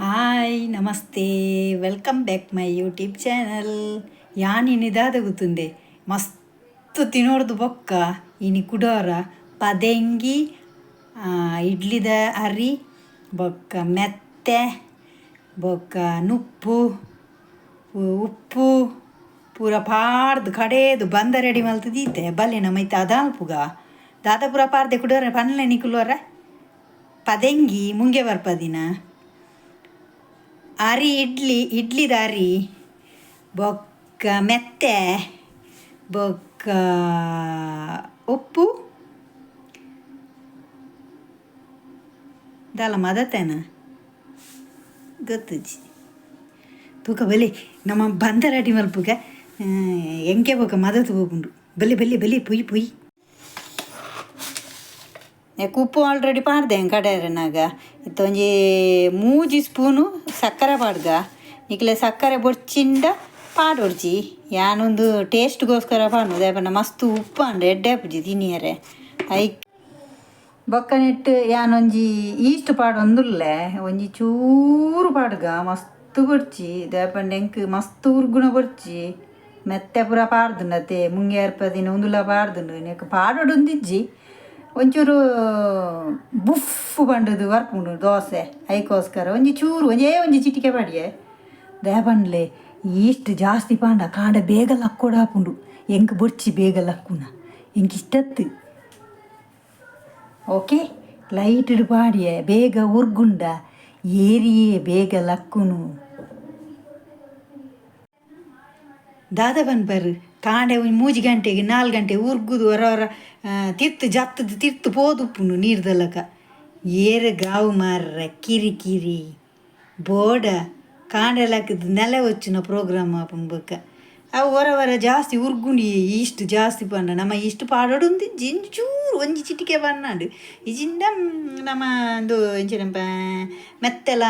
Hi namaste, welcome back my YouTube channel. ಯಾನ್ ಇನಿ ದಾದ ಗೊತ್ತುಂದೆ ಮಸ್ತ್ ತಿನೋರ್ದು ಬೊಕ್ಕ ಇನಿ ಕುಡೋರ ಪದೆಂಗಿ ಇಡ್ಲಿದ ಅರಿ ಬೊಕ್ಕ ಮೆತ್ತೆ ಬೊಕ್ಕ ನುಪ್ಪು ಉಪ್ಪು ಪೂರ ಪಾಡ್ದು ಕಡೇದು ಬಂದ ರೆಡಿ ಮಲ್ತು ದೀತೆ ಬಲ್ಲೆ ನಮ್ಮ ಇತ್ತೆ ಅದಾಲ್ಪುಗ ದಾದ ಪೂರ ಪಾಡ್ದೆ ಕುಡೋರ ಪನ್ಲೆ ನಿಕುಲೋರ ಪದೆಂಗಿ ಮುಂಗೆ ಬರ್ಪದಿನ ಅರಿ ಇಡ್ಲಿ ಇಡ್ಲಿದ ಅರಿ ಬೊಕ್ಕ ಮೆತ್ತೆ ಬೊಕ್ಕ ಉಪ್ಪು ದಾಲ ಮದತೇನ ಗೊತ್ತುಜಿ ತೂಕ ಬಲಿ ನಮ್ಮ ಬಂದ ರೆಡಿ ಮಲ್ಪುಗ ಎಂಕೆ ಬೊಕ್ಕ ಮದತು ಹೋಗುಂಡು ಬಲಿ ಬಲಿ ಬಲಿ ಪೊಯ್ ಪೊಯ್. ಉಪ್ಪು ಆಲ್ರೆಡಿ ಪಾಡ್ದೆ ಕಡೆಯರನಾಗ ಇತ್ತೆ ಒಂಜಿ ಮೂಜಿ ಸ್ಪೂನು ಸಕ್ಕರೆ ಪಾಡ್ಗ ನಿಕ್ಲೆ ಸಕ್ಕರೆ ಬೊಡ್ಚಿಂಡ ಪಾಡೊಡ್ಚಿ ಯಾನೊಂದು ಟೇಸ್ಟ್ಗೋಸ್ಕರ ಪಾಡ್ನು ದಾಯೆ ಮಸ್ತ್ ಉಪ್ಪು ಅಂಡ ಎಡ್ಡೆ ಆಪುಜಿ ತಿನಿಯರೆ ಐಕ್ ಬೊಕ್ಕ ನೆಟ್ಟ್ ಯಾನೊಂಜಿ ಈಸ್ಟ್ ಪಾಡೊಂದುಲ್ಲೆ ಒಂಜಿ ಚೂರು ಪಾಡ್ಗ ಮಸ್ತ್ ಬೊಡ್ಚಿ ದಾಯೆ ಪಂಡ ಎಂಕ್ ಮಸ್ತ್ ಉರ್ಗುಣ ಬೊಡ್ಚಿ ಮೆತ್ತೆ ಪೂರ ಪಾಡ್ದುಂಡು ಅತೆ ಮುಂಗೆ ಅರ್ಪದಿನ ಉಂದುಲ ಪಾಡ್ದುಂಡು ನೆಕ್ ಪಾಡೊಡೊಂದಿಜ್ಜಿ ಒಂಚೂರು ಬುಫ್ ಪಂಡುದು ಬರ್ಪುಂಡು ದೋಸೆ ಐಕೋಸ್ಕರ ಒಂಜಿ ಚೂರು ಒಂಜೇ ಒಂಜಿ ಚಿಟಿಕೆ ಪಾಡಿಯೆ ದಾಯೆ ಪಂಡ್ಲೆ ಈಸ್ಟ್ ಜಾಸ್ತಿ ಪಾಂಡ ಕಾಂಡೆ ಬೇಗ ಲಕ್ಕೊಡಾಪುಂಡು ಎಂಕ್ ಬೊಡ್ಚಿ ಬೇಗ ಲಕ್ಕುನ ಎಂಕ್ ಇಷ್ಟತ್ತು. ಓಕೆ ಲೈಟ್ಡ್ ಪಾಡಿಯೆ ಬೇಗ ಉರ್ಗುಂಡ ಏರಿಯೇ ಬೇಗ ಲಕ್ಕುನು. ದಾದ ಪನ್ಪರ್ ಕಾಂಡೆ ಒಂಜಿ 3 ಗಂಟೆಗೆ 4 ಗಂಟೆಗೆ ಉರ್ಗುದು ಒರ ಒರ ತಿರ್ತು ಜತ್ತದು ತಿರ್ತು ಪೋದುಪ್ಪುಂಡು ನೀರ್ದಲಕ ಏರ್ ಗಾವು ಮಾರ್ರೆ ಕಿರಿ ಕಿರಿ ಬೋಡ ಕಾಂಡೆ ಲಕ್ಕುದು ನೆಲೆ ಒಚ್ಚುನ ಪ್ರೋಗ್ರಾಮ್ ಆಪುಂಡು ಬೊಕ್ಕ ಅವು ಒರ ಒರ ಜಾಸ್ತಿ ಉರ್ಗುಂಡು ಈಸ್ಟ್ ಜಾಸ್ತಿ ಪಂಡ ನಮ ಈಸ್ಟ್ ಪಾಡೊಡುಂದಿಜ್ಜಿ ಒಂಜಿ ಚೂರು ಒಂಜಿ ಚಿಟಿಕೆ ಪನ್ನಾಂಡ್ ಇಜಿಂಡ ನಮ ಉಂದು ಎಂಚಿನಪ್ಪ ಮೆತ್ತೆಲ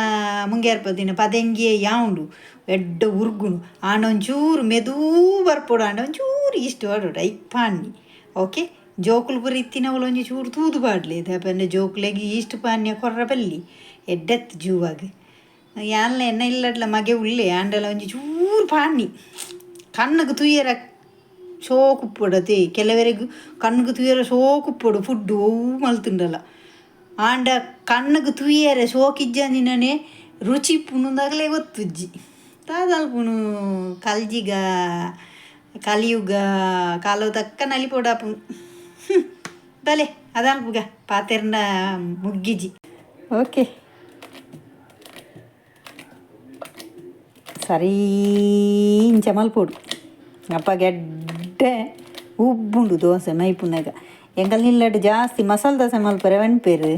ಮುಂಗೇರ್ಪದಿನ ಪದೆಂಗಿಯೇ ಯಾವುಂಡು ಎಡ್ಡೆ ಉರ್ಗುಂಡು ಆಂಡ ಒಂಚೂರು ಮೆದೂ ಬರ್ಪೊಡು ಆಂಡ ಒಂಚೂರು ಈಸ್ಟ್ ಪಾಡೊಡು ಐಕ್ ಪಾಡ್ನಿ. ಓಕೆ ಜೋಕುಲು ಪೂರ ಇತ್ತಿನವುಲು ಒಂಜಿ ಚೂರು ತೂದು ಪಾಡ್ಲೆ ದಾಯೆ ಪಂಡ ಜೋಕುಲೆಗ್ ಈಸ್ಟ್ ಪಾನ್ಯ ಕೊರ್ರ ಬಲ್ಲಿ ಎಡ್ಡೆತ್ತು ಜೂವಾಗ್ ಯಾನ್ಲ ಎನ್ನ ಇಲ್ಲಡ್ಲ ಮಗೆ ಉಲ್ಲೆ ಆಂಡಲ ಒಂಜಿ ಚೂರು ಪಾಡ್ನಿ ಕಣ್ಣುಗ್ ತೂಯೆರ ಶೋಕು ಉಪ್ಪೊಡು ಅತೆ ಕೆಲವೆರೆಗ್ ಕಣ್ಣುಗ್ ತೂಯೆರೆ ಶೋಕು ಉಪ್ಪೊಡು ಫುಡ್ಡು ಒವು ಮಲ್ತುಂಡಲ ಆಂಡ ಕಣ್ಣುಗ್ ತೂಯೆರೆ ಶೋಕಿಜ್ಜಂದಿನನೆ ರುಚಿ ಇಪ್ಪುಂಡು ಗೊತ್ತುಜ್ಜಿ ದಾದ ಮಲ್ಪುನು ಕಲ್ಜಿಗ ಕಲಿಯುಗ ಕಾಲೊ ತಕ್ಕ ನಲಿಪೊಡಾಪುಂಡು ಬಲೆ ಅದಾಲ್ಪುಗ ಪಾತೆರ್ನ ಮುಗ್ಗಿಜಿ. ಓಕೆ ಸರಿ ಇಂಚ ಮಲ್ಪೊಡು ಅಪ್ಪಗ ಎಡ್ಡೆ ಉಬ್ಬುಂಡು ದೋಸೆ ಮೈಪುನಗ ಎಂಕಲ್ನ ಇಲ್ಲಡ್ ಜಾಸ್ತಿ ಮಸಾಲೆ ದೋಸೆ ಮಲ್ಪರೆ ಪನ್ಪೆರ್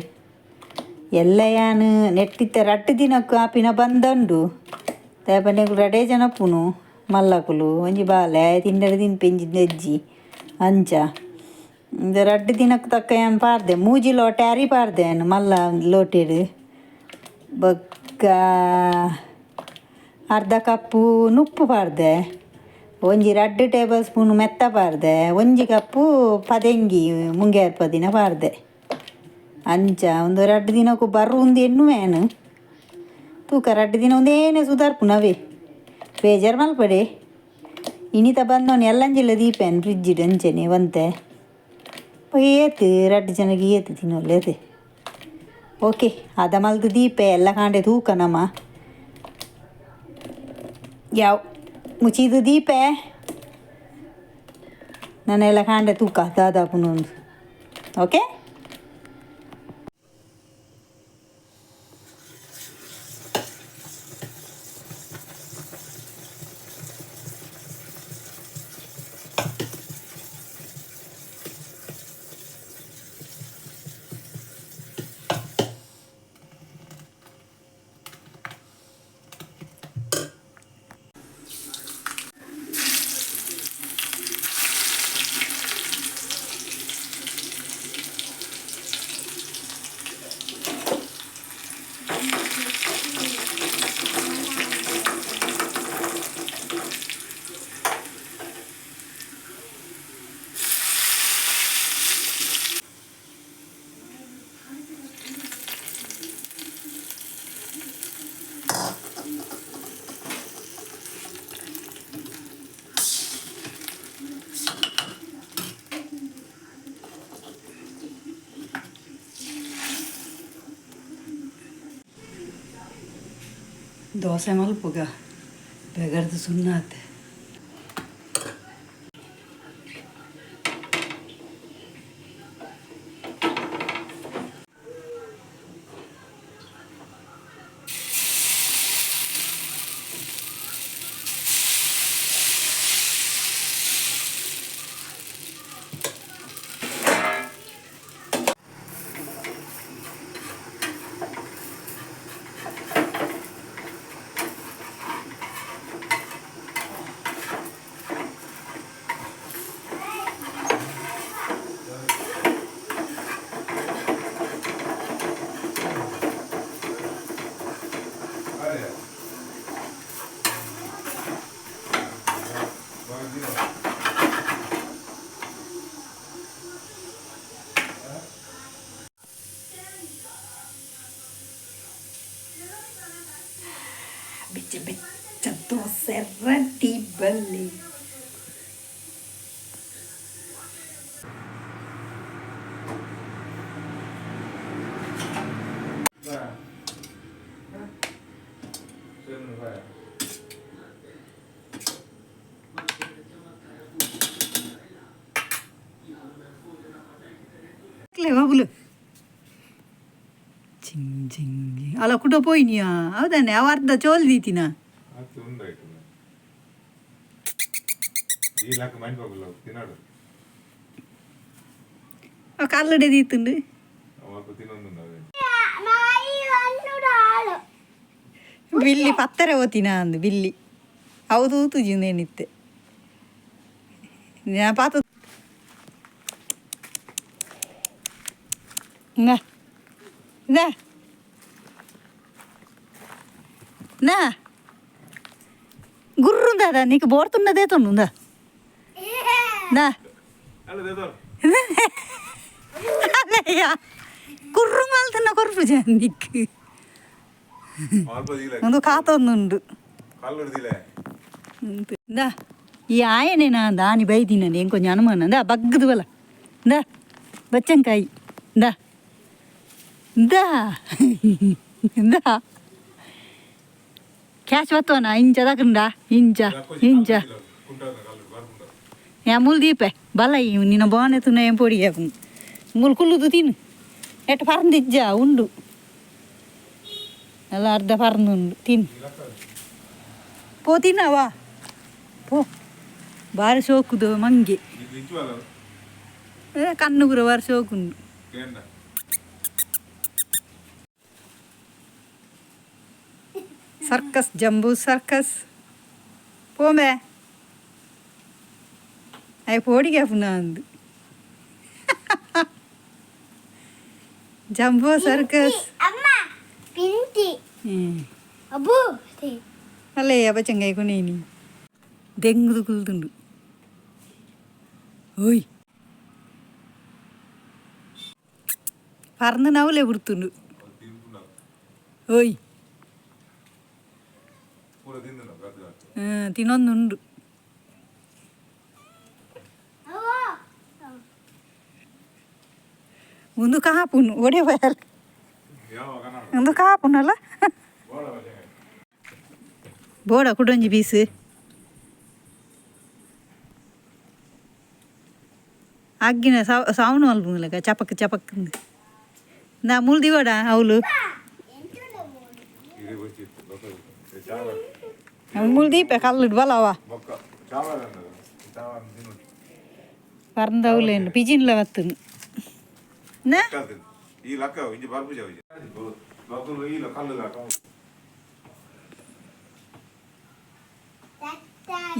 ಎಲ್ಲೆ ಯಾನ್ ನೆಟ್ಟಿತ್ತೆ ರಡ್ಡ್ ದಿನಕ್ಕು ಆಪಿನ ಬಂದಂಡು ದಾಯೆ ಪಂಡ ಎಂಕುಲು ರಡ್ಡೇ ಜನ ಉಪ್ಪುನು ಮಲ್ಲಕುಲು ಒಂಜಿ ಬಾಲೆ ತಿಂಡಡ ತಿನ್ಪೆ ಇಂಚಿ ನೆಜ್ಜಿ ಅಂಚ ಇಂದು ರಡ್ಡ್ ದಿನಕ್ಕು ತಕ್ಕ ಯಾನ್ ಪಾಡ್ದೆ ಮೂಜಿ ಲೋಟೆ ಅರಿ ಪಾಡ್ದೆ ಯಾನ್ ಮಲ್ಲ ಲೋಟೆಡ್ ಬೊಕ್ಕ ಅರ್ಧ ಕಪ್ಪು ನುಪ್ಪು ಪಾಡ್ದೆ ಒಂಜಿ ರಡ್ಡ್ ಟೇಬಲ್ ಸ್ಪೂನ್ ಮೆತ್ತ ಪಾಡ್ದೆ ಒಂಜಿ ಕಪ್ಪು ಪದೆಂಗಿ ಮುಂಗೇರ್ ಪದಿನ ಪಾಡ್ದೆ ಅಂಚ ಉಂದು ರಡ್ಡ್ ದಿನಕ್ಕು ಬರುಂದು ಎನ್ನುವೆ ಯಾನ್ ತೂಕ ರಡ್ಡ್ ದಿನ ಉಂದೇನೆ ಸುಧಾರ್ಪುನವೇ ಬೇಜಾರು ಮಲ್ಪಡೆ ಇನಿತ ಬಂದವನು ಎಲ್ಲಂಜಿಲ್ಲ ದೀಪೇನು ಫ್ರಿಜ್ಜಿಡ್ ಅಂಚನೆ ಒಂತೆ ಏತ್ ರಡ್ಡ್ ಜನಗೆ ಏತ್ ತಿನ್ನೊಲ್ಲೆ ಅದೇ. ಓಕೆ ಅದ ಮಲ್ದು ದೀಪೆ ಎಲ್ಲ ಕಾಂಡೆ ತೂಕ ನಮ ಯಾವ್ ಮುಚಿದು ದೀಪೆ ನನ್ನೆಲ್ಲ ಕಾಂಡೆ ತೂಕ ದಾದಾಪುನು ಒಂದು. ಓಕೆ ದೋಸೆ ಮಲ್ಪುಗ ಬೆಗರ್ದು ಸುಣ್ಣಾತೆ. ಬೆಚ್ಚ ಬೆಚ್ಚ ದೋಸೆ ರೆಡಿ ಬಲ್ಲಿ. ಬಾಬುಲು ಚಿಂಗ್ ಚಿಂಗ್ ಚಿಂಗ್. ಅಲ್ಲ ಕುಡ ಪೋಯಿನಿಯಾ? ಹೌದಾನೆ, ಅವ ಅರ್ಧ ಚೋಲ್ ದೀತಿನ. ಅದು ಉಂದಾಯ್ತು. ಈ ಲಾಕ ಮೈಂಡ್ ಬಾಗುಲ್ಲ ತಿನ್ನಾಡು. ಅವ ಕಲ್ಲಡೆ ದೀತುಂಡು. ಅವಾಗ ತಿನ್ನೊಂದು. ಬಿಲ್ಲಿ ಪತ್ತರೆ ಓತಿನ ಅಂದು ಬಿಲ್ಲಿ ಹೌದು ತೂಜಿಂದೇನಿತ್ತೆ ನಾ ಪಾತ. ನಾ ನಾ ನಾ గుర్రుందా నీకు? బోరుతున్నదే తొన్నుందా నా? అల్లయ్య కుర్రు మల్తున్న కొరుపు నీకు ముందు కాతొందుండు. ఇందా, ఈ ఆయనేనా దాని బయదినండి. ఏం కొంచెం అనుమానం. దా బగ్గుదు వల. ఇందా బచ్చంకాయ. ఇందా ఇందా ఇందా. క్యాష్ వత్తువనా? ఇంచ దాకుండా, ఇంచ ఇంచ. ಯಾ ಮೂಲ್ ದೀಪೆ ಬಲ. ನಿನ್ನ ಬಾನೆ ತುನ ಏం ಪೊಡಿ ಹಾಕು. ಮೂಲು ಕುಲ್ಲುದು ತಿನ್ನು. ಎಟ್ಟು ಪರಂದಿಜ್ಜ ಉಂಡು ಅಲ್ಲ, ಅರ್ಧ ಪರಂದು ಉಂಡು, ತಿನ್ನು. ಪೋ ತಿನ್ನವಾ ಪೋ. ಬಾರಿ ಸೋಕುದು ಮಂಗೆ. ಕಣ್ಣು ಪೂರ ಬಾರಿ ಸೋಕುಂಡು. ಸರ್ಕಸ್, ಜಂಬೂ ಸರ್ಕಸ್. ಪೋಮೆ ಅಯ್ಯ ಪೋಡಿಗೆ ಅಂದು ಜಂಬೋ ಸರ್ಕಸ್. ಅಮ್ಮ ಪಿಂತಿ ಅಬ್ಬು. ಅಲ್ಲೇ ಬಚ್ಚಂಗಾಯಿ ಕೊನೇನಿ ದೆಂಗುದು ಕುಲ್ದುಂಡು. ಓಯ್ ಪರ್ದು ನವಲೆ ಬಿಡ್ತುಂಡು. ಓಯ್ ತಿನ್ನೊಂದುಂಡು. ಒಂದು ಕಾಪುನು ಒಡೆ ಬಯಲ್. ಒಂದು ಕಾಪುನಲ್ಲ ಬೋಡ ಕುಡೊಂಜಿ ಪೀಸ್ ಅಗ್ಗಿನ ಸಾವನು ಅಲ್ಪುಂಗ್ಲಕ ಚಪಕ್ ಚಪಕ್. ನಾ ಮುಲ್ದಿವಡ ಅವಳು ಮುಲ್ದೀಪೆ ಕಲ್ಲುಡ್ ಬಲವ ಪರಂದವುಲೇನು ಪಿಜಿನ್ಲ ಬತ್ತುನು. ಈ ಲಕ್ಕ ಇಂಜಿ ಬರ್ಪುಜ ಬಗ್ಗುಲು ಈ ಕಲ್ಲು ಲಾಕ.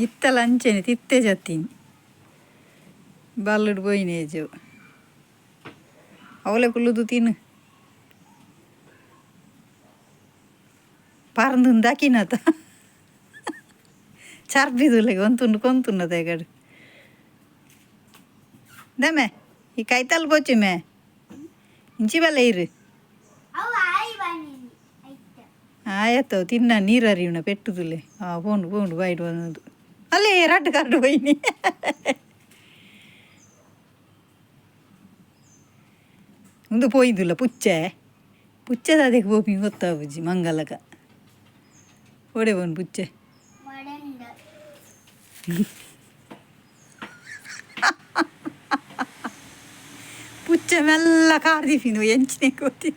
ಇತ್ತಲ ಅಂಚೆನೆ ತಿತ್ತೆ ಜತ್ತೀನಿ ಬಲ್ಲುಡ್ ಪೋಯಿನೇಜು ಅವಲೆ ಕುಲ್ಲುದು ತಿನ್ನು. ಪರಂದುಂದಾಕಿನತ ಚರ್ಬಿದುಲೆಗೆ ಒಂತುಂಡು ಕೊಂತುನ್ನದ ಎಗಡು ದಮೆ. ಈ ಕೈತಲ್ ಪೋಚು ಮೇ ಇಂಚಿ ಬಲ್ಲ ಇರು. ಆಯತ್ತವು ತಿನ್ನ ನೀರು ಅರಿಯುಣ ಪೆಟ್ಟುದುಲೆ. ಆ ಪೋಂಡು ಪೋಂಡು ಬಾಯ್ಡು ಬಂದದ್ದು ಅಲ್ಲೇ ರಡ್ಡು ಕರಡು పోయిನಿ. ಉಂದು ಪೋಯ್ದುಲ್ಲ ಪುಚ್ಚೆ ಪುಚ್ಚೆದ ಅದಕ್ಕೆ ಪೋಪಿ ಗೊತ್ತಾಬುಜಿ ಮಂಗಲಕ. ಓಡೆ ಬೋನ್ ಪುಚ್ಚೆ. ವಡಂಡ. ಪುಚ್ಚೆ ಮೆಲ್ಲ ಕಾರ್ ದೀಪಿನು ಎಂಚಿನೆ ಕೋತಿ.